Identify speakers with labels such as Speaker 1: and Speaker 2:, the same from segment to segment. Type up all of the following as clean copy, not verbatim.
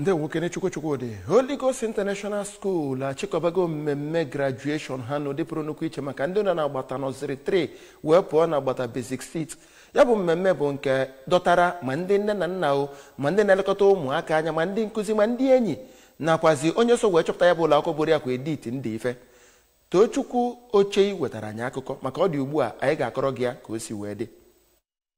Speaker 1: Ndị nwoke Chukwuchukwudị, Holy Ghost International School achịkọbago mmemme graduation ha n'ụdị pụrụ nnukwu iche maka ndị nọ n'agbata nursery 3 wee pụọ n'agbata basic 6. Ya bụ mmemme bụ nke dọtara ma ndị nne na nna o, ma ndị na-elekọta ụmụaka anya, ma ndị nkụzi, ma ndị enyi, nakwazi onye so wee chọpụta ya bụ ụlọ akwụkwọ bụrụ ya kwa Edith Ndaife. Tochukwu Ochei wetara anyị akụkọ maka ọ dị ugbu a. Anyị ga-akọrọ gị ya ka o si wee dị.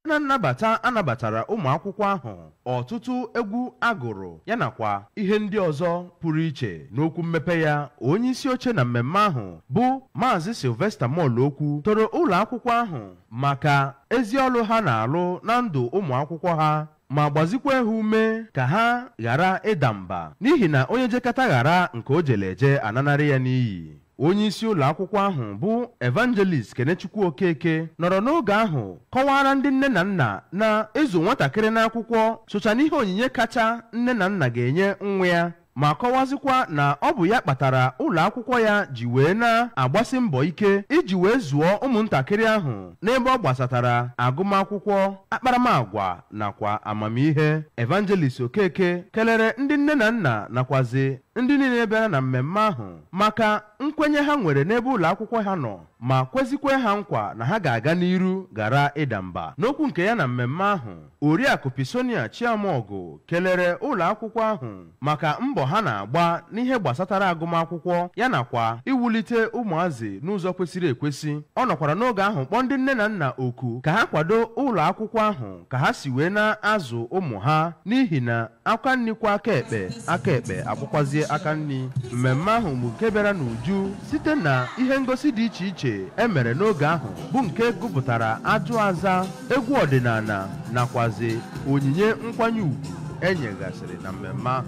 Speaker 2: Na nnabata anabatara ụmụ akwụkwọ ahụ, ọtụtụ egwu agụrụ ya nakwa ihe ndị ọzọ pụrụ iche. N'okwu mmepe ya, onye isi oche na mmemme ahụ bụ Maazị Sylvester Molokwu toro ụlọ akwụkwọ ahụ maka ezi ọlụ ha na-alụ na ndụ ụmụ akwụkwọ ha, ma gbazikwa ha ume ka ha ghara ịda mba, n'ihi na onye jekata ghara nke o jele eje ananarị ya n'iyi. Onye isi ụlọ akwụkwọ ahụ bụ Evangelist Kenechukwu Okeke nọrọ n'oge ahụ kọwara ndị nne na nna na ịzụ nwatakịrị n'akwụkwọ socha n'ihe onyinye kacha nne na nna ga-enye nwa ya, ma kọwazikwa na ọ bụ ya kpatara ụlọ akwụkwọ ya ji wee na-agbasi mbọ ike iji wee zụọ ụmụntakịrị ahụ n'ebe ọ gbasatara agụmakwụkwọ, akparamagwa nakwa amamihe. Evangelist Okeke kelere ndị nne na nna nakwazi ndị niile bịara na mmemme ahụ maka nkwenye ha nwere n'ebe ụlọ akwụkwọ ha nọ, ma kwezikwe ha nkwa na ha ga-aga n'iru ghara ịda mba. N'okwu nke ya na mmemme ahụ, Oriakụ Pisonia Chiamọgụ kelere ụlọ akwụkwọ ahụ maka mbọ ha na-agba n'ihe gbasatara agụmakwụkwọ ya nakwa iwulite ụmụazị n'ụzọ kwesịrị ekwesị. Ọ nọkwara n'oge ahụ kpọọ ndị nne na nna oku ka ha kwado ụlọ akwụkwọ ahụ ka ha si wee na-azụ ụmụ ha, n'ihi na aka nni kwa aka ekpe, aka ekpe akwụkwazie aka nni. Mmemme ahụ bụ nke bịara n'uju site na ihe ngosi dị iche iche e mere n'oge ahụ, bụ nke gụpụtara ajụ aza, egwu ọdịnala nakwazi onyinye nkwanye ugwu e nyegasịrị na mmemme ahụ.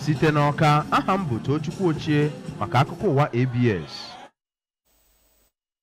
Speaker 2: Site n'Ọka, aha m bụ Tochukwu Ochie maka akụkọ ụwa ABS.